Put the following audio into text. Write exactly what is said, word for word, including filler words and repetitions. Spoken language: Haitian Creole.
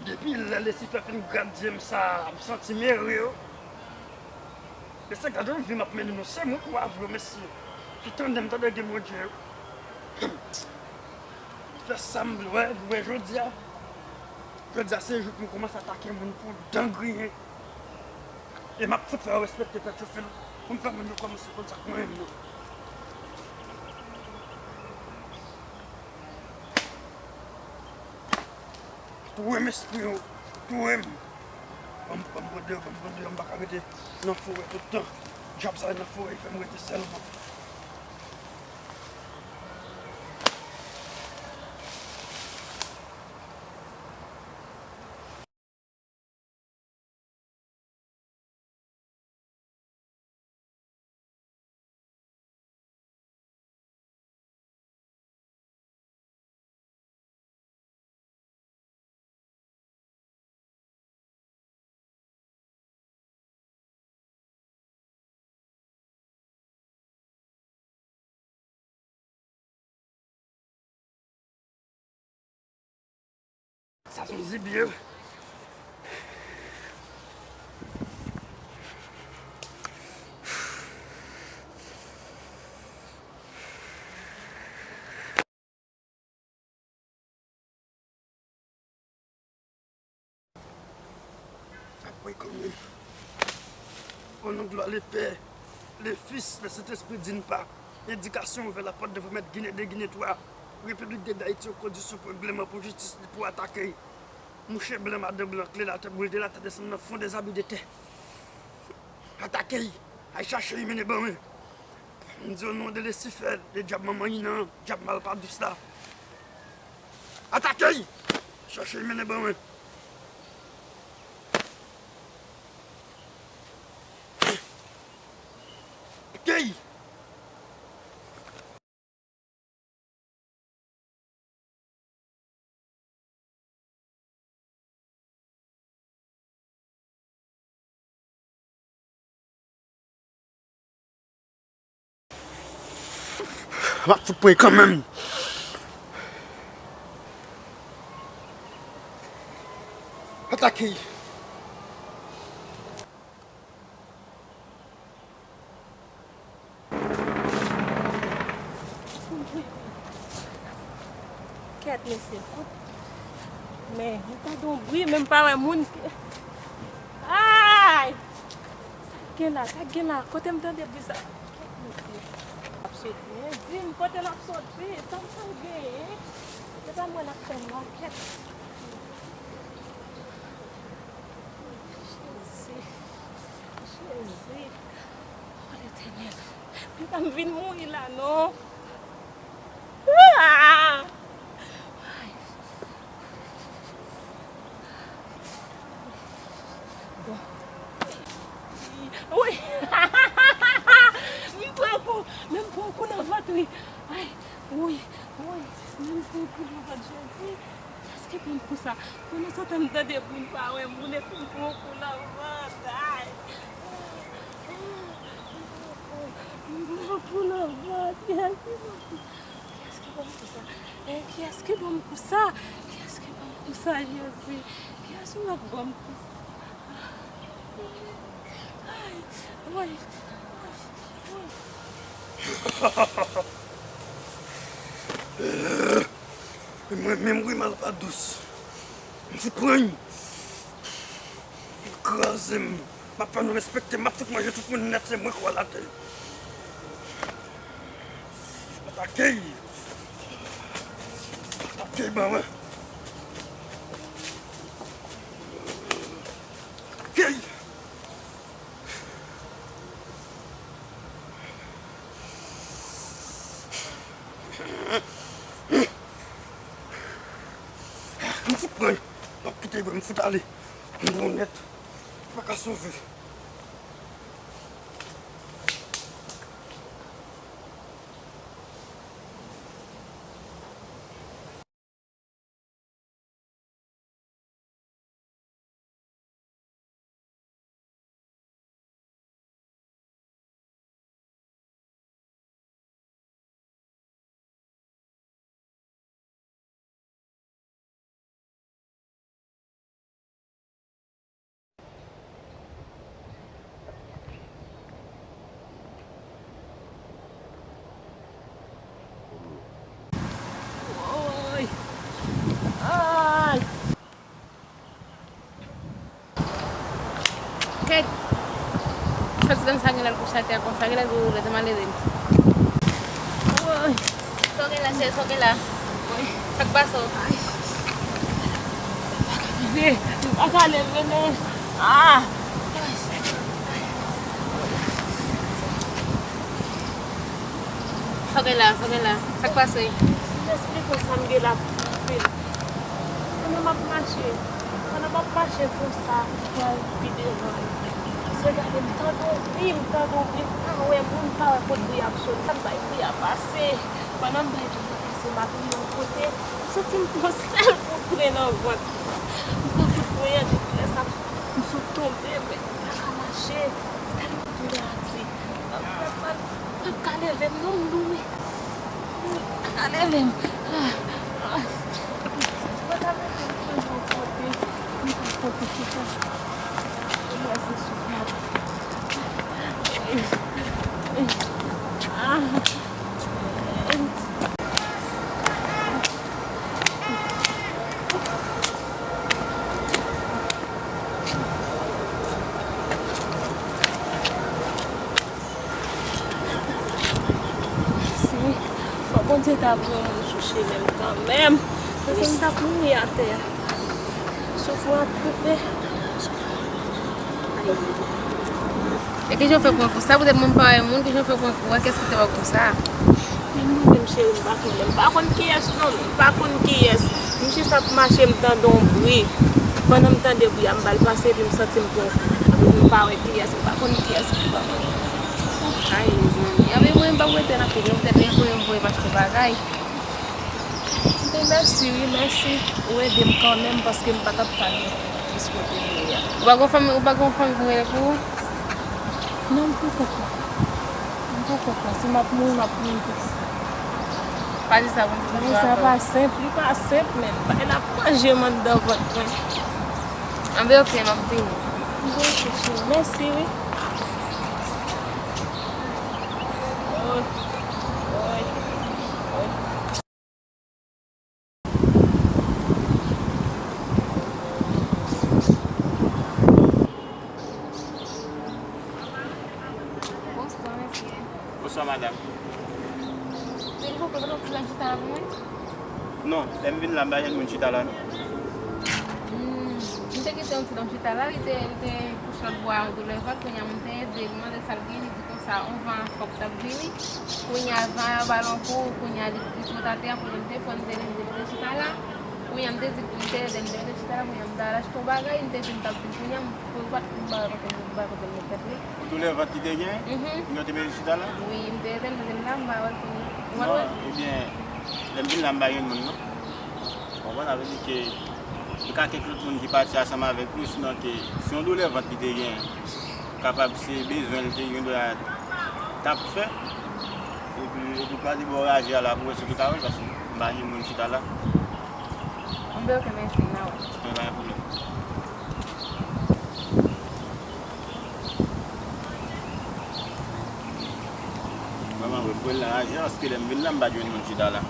Depi lè Lisifè fin gad zye m sa, m santi m ere wi. Mesye, gade yon vi m ap mennen nou, se mwen ki w a vre mesye. Ki tande m tande gen Bondye wi. Fè sa m vle, wè, wè jodi a. Jodi a se jou pou m kòmanse atake moun pou dan griyen. E m ap fout fè yo respekte tèt yo, fè l, pou m fè moun yo kòmanse konn sa k manyen m nan. Touye m espri yo, touye m. Ban m, ban m pran deyò, ban m pran deyò, m pa ka rete nan forè tout tan. Dyab sa nan forè, li fè m rete sèlman. Sa se yon zibye. Apre kanmenm. O non glwa le Pè, le Fis, le Sentespri, d'une part. Éducation ouvert la porte de remède Guinée de Guinée trois. Repiblik de Dayiti o kondisyon pou regleman pou jistis li pou atake. Mouche blan, madan blan, kle latè, boul de latè desann nan fon de zabi de tè. Atake y! Ay chache y mennen ban mwen! M di o non de Lisifè, de dyab manman Inan, dyab mal pa dous la. Atake y! Chache y mennen ban mwen! Atake y! M ap fout pran kanmenm. Atake. Kèt, mesye, kout. Men, m tande yon bri, men m pa wè moun ki, ay! Sa k gen la? Sa k gen la? Kote m tande bri sa? Kèt, mesye. L ap soti, hein? Di m kote l ap soti? Sa m pral genyen? Se pa mwen l ap fè nwa, kèt. Jezi, Jezi, o Letènèl, men pa m vin mouri la non. Ah! Bon. Wi. M pran kou, men m pran kou nan vant wi. Ay, wi, wi, men m pran kou nan vant Jezi. Kiyès ki ban m kou sa? Pandan se tan m tande bri m pa wè moun epi m pran kou nan vant. Ay. M pran kou nan vant. Kiyès ki ban m kou? Kiyès ki ban m kou sa? Eh, kiyès ki ban m kou sa? Kiyès ki ban m kou sa, Jezi? Kiyès ki ban m kou sa? Ay, woy, woy, woy. Mwen menm wi, mal pa dous. M fout pran. Kraze m. M ap fè nou respekte m. M ap fout manje tout moun nèt, se mwen k wa latè. Atake y. Atake y, ban mwen. Atake y. M fout pran. M ap kite, m fout ale. M bon nèt. Pa ka sove. Sa gen lè l kouche atè a konsa, gen lè l vire woulèt, malere m. Woy. Sa w gen la, cheri, sa w gen la? Sa k pase w? Rive, m pa ka leve non. Ah! Sa w gen la, sa w gen la? Sa k pase? M esplike w sa m gen la. Pandan m ap mache, pandan m ap mache konsa, m pral pi devan. Se gade m tande yon bri, m tande yon bri, m pa wè moun, m pa wè kot bri a ap sot. Sa k bay bri a pase? Pandan m bay bri a pase, m ap rive yon kote, m santi m pran sèl kout tren nan vant. M pran kout tren an, depi lè sa, m sot tonbe, m pa ka mache. Tèlman doulè a di. Pap ka leve m non, m doumi. Pap ka leve m. Ah, ah. Mwen ta mete m pran yon kote. M pa kote chita. Mwen se souf la. Ah. Si, fò Bondye ta voye yon moun sou chemen m kanmenm. Paske m t ap mouri atè a. Souf mwen ap koupe. E kijan w fè pran kou sa? Poutèt mwen pa wè moun, kijan w fè pran kou a? Kiyès ki te ba w kou sa? Men mwen menm cheri, m pa konnen. M pa konn kiyès non, m pa konn kiyès. M jis ap mache, m tande yon bri. Pandan m tande bri a, m ba l pase, epi m santi m pran kou. Apre m pa wè kiyès, m pa konn kiyès ki ban mwen. Ay, mezanmi. Anben mwen, m p ap rete nan peyi m, poutèt mwen voye m voye m achte bagay. Anben mèsi wi, mèsi. Ou ede m kanmenm, paske m pa t ap ka jis kote m ye a. Ou pa gon fanmi, ou pa gon fanmi pou rele pou ou? Non, m pou kont mwen. M pou kont mwen. Si m ap mouri, m ap mouri pou kont mwen. Pa di sa, Bondye pa di sa. Sa pa senp, li pa senp, men bagay la ap manje m anndan vant mwen. Anben, oke, m ap vini. Bon, oke, cheri. Mèsi, wi. Oy, oy, oy. Bonswa, mesye. Bonswa, madanm. Silvouplè, pote yon ti zam chita la pou mwen? Non, lè m vin la, m pa jwenn moun chita la, non. Hmm, m te kite yon ti zam chita la, li te, li te kouche lòt bò a, yon doulè vant, kounye a m te ede l, m mande sa l gen, li di konsa, yon van fò k t ap vini. Kounye a, van an ba l yon kou, kounye a, li, li sot atè a, kounye a, m te pran, m te, m te mete chita la. Kounye a, m te di, m te ede l, m te mete chita la, kounye a, m t al achte yon bagay, m te di, m t ap vin, kounye a, m, pou l pa, m pa wè kote l, m pa wè kote l met tèt li. Pou doulè vant li te gen, mhm, kounye a, w te mete chita la? Wi, m te ede l, m te di l la, m pa wè l kounye a. Ou pa wè? Non, ebyen, lè m vin la, m pa jwenn moun, non. Ou konprann? Sa vle di ke gen ka kèk lòt moun ki pati ansanm avèk li, sinon ke se yon doulè vant li te gen, kapab se bezwen li te gen dwa t ap fè. Epi, epi pral li bò raje a la pou wè si w te ka wè l, paske m pa jwenn moun chita la. Anben, oke, mèsi, n a wè. Anben, pa gen pwoblèm. Vrèman vre, pou wè l nan raje a, paske lè m vin la, m pa jwenn moun chita la.